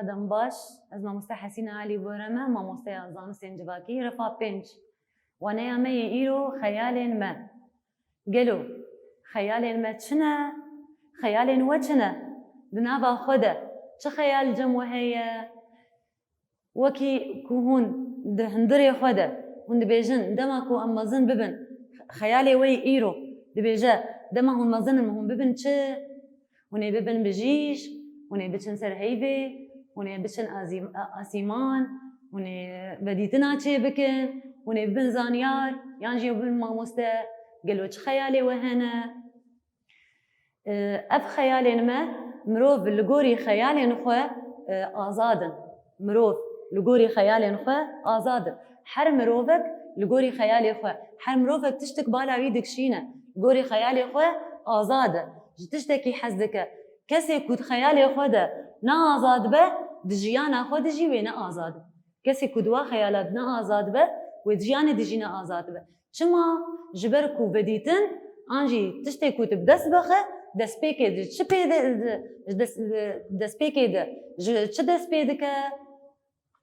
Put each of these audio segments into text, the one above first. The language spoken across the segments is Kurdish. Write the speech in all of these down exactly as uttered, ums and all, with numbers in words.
Dem baş, ez mamoste Hesîna Elî Bore me, mamosteya zanistên civakî, refa pênc. Waneya me yê îro, xeyalên me. Gelo, xeyalên me çi ne? Xeyalên we çi ne? Di nava xwe de çi xeyal cem we heye? Wekî ku hûn di hundirê xwe de, hûn dibêjin, dema ku em mezin bibin, xeyalê we yê îro dibêje, dema hûn mezin in, hûn bibin çi? Hûn ê bibin bijîş, hûn ê biçin ser heyvê, hûn ê biçin azîm-, a-, asîman, hûn ê vedîtina çêbikin, hûn ê bibin zanyar, yan jî bibin mamoste. Gelo çi xeyalê we hene? E, ev xeyalên me, mirov li gorî xeyalên xwe, e, azad in. Mirov li gorî xeyalên xwe azad in. Her mirovek li gorî xeyalê xwe, her mirovek tiştik bala wî dikişîne. Li gorî xeyalê xwe azad e. Ji tiştekî hez dike. Kesê ku di xeyalê xwe de ne azad be, di jiyana xwe de jî wê ne azad be. Kesê ku di wa xeyala de ne azad be, wê di jiyanê de jî ne azad be. Çima? Ji ber ku vedîtin, an jî tiştê ku tu bi dest bixe, destpêkê di çi pê de, di, ji dest, di, destpêkê de ji çi dest pê dike?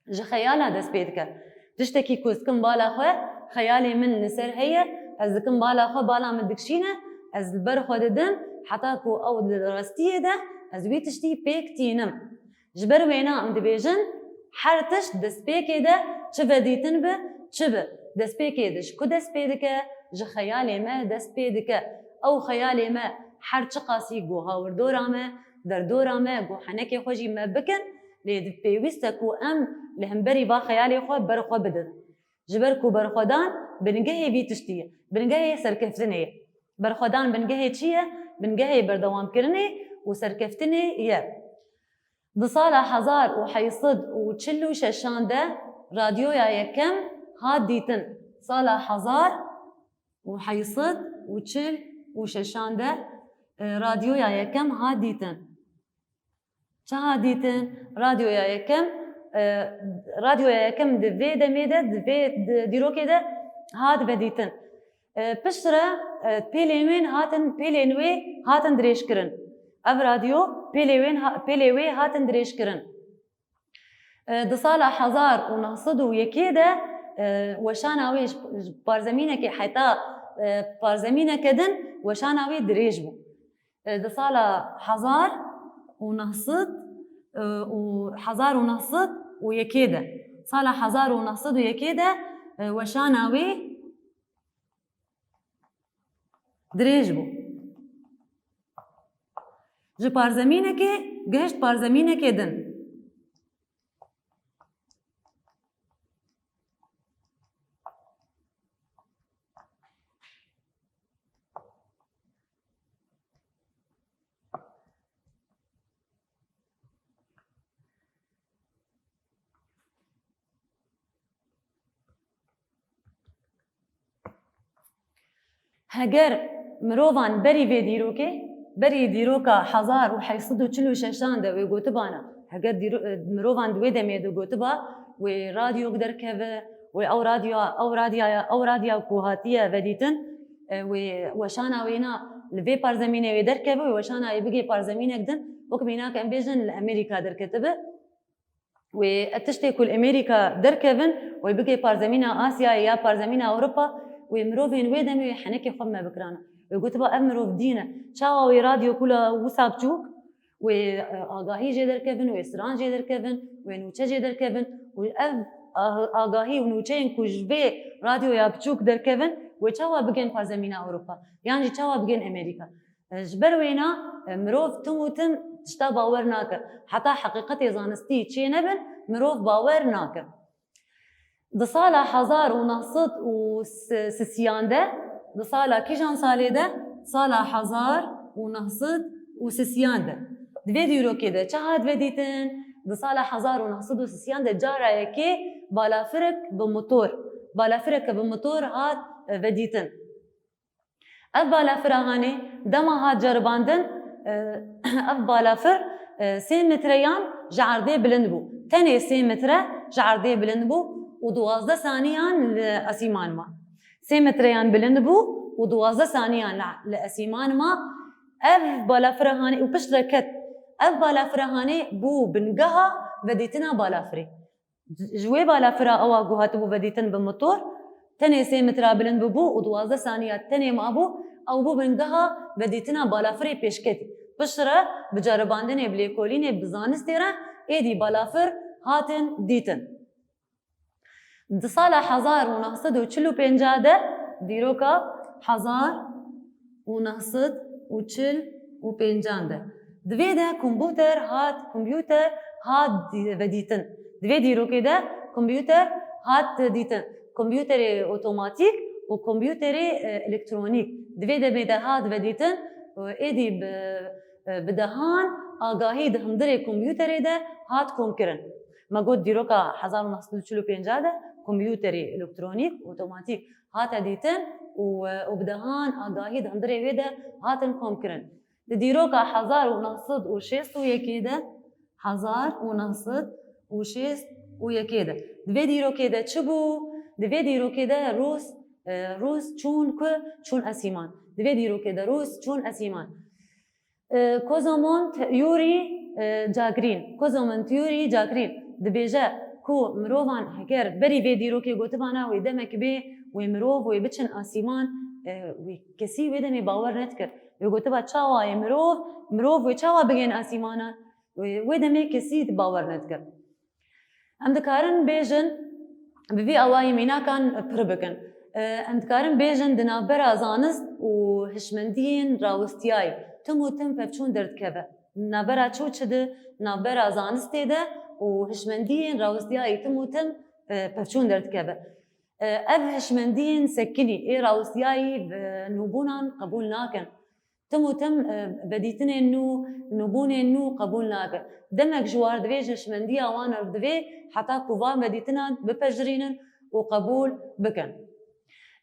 Ji xeyala dest pê dike. Tiştekî ku ez dikim bala xwe, xeyalê min li ser heye, ez dikim bala xwe, bala min dikişîne, ez li ber xwe didim, heta ku ew di rastiyê de ez wî tiştî pêk tînim. Ji ber wêna em dibêjin, her tişt destpêkê de çi vedîtin bi, çi bi, destpêkê de ji ku dest pê dike, ji xeyalê me dest pê dike. Ew xeyalê me her çiqasî ku hawirdora me, derdora me, ku henekê xwe jî me bikin, lê di pêwîst e ku em li hemberî va xeyalê xwe ber xwe bidin. Ji ber ku berxwedan bingehê vî tiştî ye, bingehê serkeftinê ye. Berxwedan bingehê çi ye? Bingehê berdewamkirinê û serkeftinê ye. Di sala hezar û heyt sed û çil û şeşan de radyoya yekem hat dîtin. Sala hezar û heyt sed û çil û şeşan de, e, radyoya yekem hat dîtin. Çawa dîtin? Radyoya yekem, e, radyoya yekem di vê demê de, di vê di-, dîrokê de hat vedîtin. E, piştre, e, pêlên wê hatin, pêlên wê hatin dirêjkirin. Ev radyo pêlê wê ha-, pêlê wê hatin dirêjkirin. E, di sala hezar û neh sed û yekê de, e, weşana wê ji, ji parzemînekê heta, e, parzemîneke din weşana wê dirêj bû. E, di sala hezar û neh sed, e, û hezar û neh sed û yekê de, sala hezar û neh sed û yekê de, e, weşana wê dirêj bû. Ji parzemînekê gihişt parzemînekê din. Heger mirovan berî vê dîrokê, berî dîroka hezar û heyt sed û çil û şeşan de wê gotibana, heger dîro-, e, mirovan di wê demê de gotiba, wê radyok derkeve, wê ew radyoya, ew radyaya, ew radya ku hatiye vedîtin, e, wê weşana wêna li vê parzemînê wê derkeve, wê weşana wê bigê parzemînek din, wek mînak em bêjin li Amerîka derketibe. Wê ev tiştê ku li Amerîka derkevin, wê bigê parzemîna Asyayê ya parzemîna Ewropa, wê mirovên wê demê wê henekê xwe me bikirana. Wê gotiba ev mirov dîn e. Çawa wê radyo kula wisa biçûk, wê, e, agahî jê derkevin, wê stran jê derkevin, wê nûçe jê derkevin û ev a-, agahî û nûçeyên ku ji vê radyoya biçûk derkevin, wê çawa bigên parzemîna Ewropa? Yan jî çawa bigên Amerîka? E, ji ber wêna, e, mirov tim û tim tişta bawer nake. Heta heqîqetê zanistî çê nebin, mirov bawer nake. Di sala hezar û neh sed û sisiyan de, di sala kîjan salê de? Sala hezar û neh sed û sisiyan de. Di vê dîrokê de çi hat vedîtin? Di sala hezar û neh sed û sisiyan de cara yekê balafirek bi motor, balafireke bi motor hat, e, vedîtin. Ev balafira hanê dema hat ceribandin, e, ev balafir, e, sê metreyan ji erdê bilind bû. Tenê sê metre ji erdê bilind bû û duwazdeh saniyan li esîman ma. Sê metreyan bilind bû û duwazdeh saniyan li, li esîman ma. Ev balafira hanê û piştre ket. Ev balafira hanê bû bingeha Vedîtina balafirê. Ji wê balafira ewa ku hatibû vedîtin bi motor, tenê sê metra bilind bibû û duwazdeh saniya tenê mabû, ew bû bingeha vedîtina balafirê pêşketî. Piştre bi ceribandinê, bi lêkolînê, bi zanistê re êdî balafir hatin dîtin. Di sala hezar û neh sed û çil û pênc de, dîroka hezar û neh sed û çil û pênc de, di vê de komputer hat, kompûter hat dî-, vedîtin. Di vê dîrokê de kompûter hat dîtin. Kompûterê otomatîk û kompûterê, e, elektronîk. Di vê demê de hat vedîtin, e, êdî bi, e, bi dehan agahî di hundirê kompûterê de hat komkirin. Me got dîroka hezar û neh sed û çil û pênc de kompûterê elektronîk, otomatîk hate dîtin û, e, û bi dehan agahî di hundirê wê de hatin komkirin. Di dîroka hezar û neh sed û şêst û yekê de, hezar û neh sed û şêst û yekê de. Di vê dîrokê de çi bû? Di vê dîrokê de Rûs, e, Rûs çûn ku, çûn esîman. Di vê dîrokê de Rûs çûn esîman. E, Kozomont Yuri, e, Gagarin. Kozomont Yuri Gagarin dibêje ku mirovan heger berî vê dîrokê gotibana wê demek bê, wê mirov wê biçin asîman, e, wê kesî wê demê bawer nedikir. Wê gotiba çawa yê mirov, mirov wê çawa bigên asîmanan? Wê, wê demê kesî bawer nedikir. Em dikarin bêjin, bi vî awayî mînakan pir bikin. E, em dikarin bêjin di navbera zanist û hişmendiyên rawestiyayî tim û tim pevçûn derdikeve. Navbera çi û çi di navbera zanistê de û hişmendiyên rawestiyayî tim û tim, e, pevçûn derdikeve. E, ev hişmendiyên sekinî ê rawestiyayî, e, nûbûnan qebûl nakin. Tim û tim, e, vedîtinên nû, nûbûnên nû qebûl nake. Demek ji war divê ji hişmendiya wan re divê heta ku van vedîtinan bipejirînin û qebûl bikin.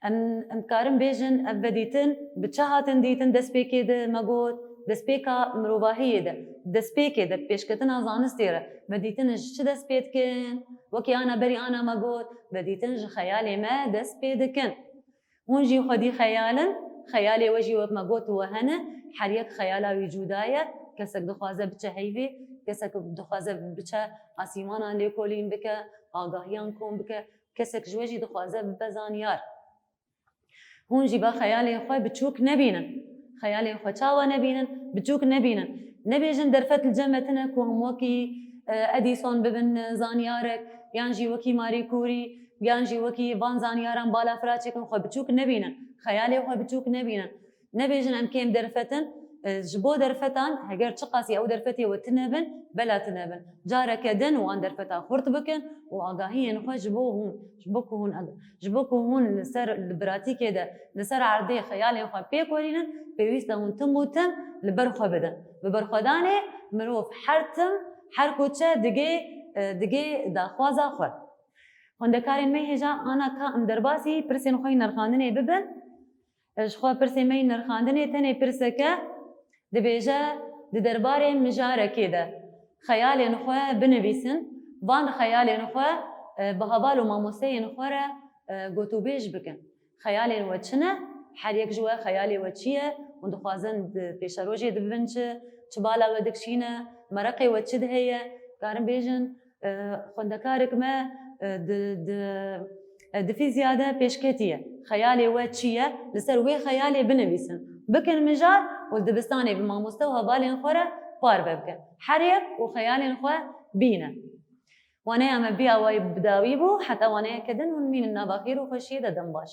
Em, em dikarin bêjin, ev vedîtin bi çi hatin dîtin destpêkê de, me got, destpêka mirovahiyê de, destpêkê de, pêşketina zanistê re, vedîtin ji çi dest pê dikin? Wekî ana berî ana me got, vedîtin ji xeyalê me dest pê dikin. Hûn jî xwedî xeyal in, xeyalê we jî wek me got we hene, her yek xeyala wî cuda ye, kesek dixwaze biçe heyvê, kesek dixwaze biçe asîmanan lêkolîn bike, agahiyan kom bike, kesek ji we jî dixwaze bibe zanyar. Hûn jî ba xeyalên xwe biçûk nebînin. Xeyalên xwe çawa nebînin? Biçûk nebînin. Nebêjin derfet li cem me tine ku him wekî, e, Edîson bibin zanyarek, yan jî wekî Marie Curie, yan jî wekî van zanyaran balafira çêkin, xwe biçûk nebînin. Xeyalê xwe biçûk nebînin. Nebêjin em kêm derfet in. E, ji bo derfetan, heger çiqasî ew derfetê we tune bin, bela tune bin. Careke din wan derfeta xurt bikin û agahiyên xwe ji bo hûn, ji bo ku hûn, ji bo ku hûn li ser, li biratîkê de, li ser erdê xeyalên xwe pêk werînin, pêwîst e hûn tim û tim li ber xwe bidin. Bi berxwedanê mirov her tim, her kuçe digê, e, digê daxwaza xwe. Xwendekarên me hêja ana ka em derbasî pirsên xwe yî nirxandinê bibin. Ji xwe pirsê me yî nirxandinê tenê pirseke dibêje, di derbarê mijarekê de xeyalên xwe binivîsin, van xeyalên xwe, e, bi heval û mamosteyên xwe re, e, gotûbêj bikin. Xeyalên we çi ne? Her yek ji we xeyalê we çi ye? Hûn dixwazin di pêşerojê de bibin çi? Çi bala we dikişîne? Mereqê we çi de heye? Karin bêjin, e, xwendekarek me, e, di, di, e, di fîzya de pêşketî ye. Xeyalê we çi ye? Li ser wê xeyalê binivîsin. Bikin mijar û li dibistanê bi mamoste û hevalên xwe re parve bikin. Her yek û xeyalên xwe bînin. Waneya me vî awayî bi dawî bû. Heta waneyeke din hûn mînin nava xêr û xweşiyê de, dem baş.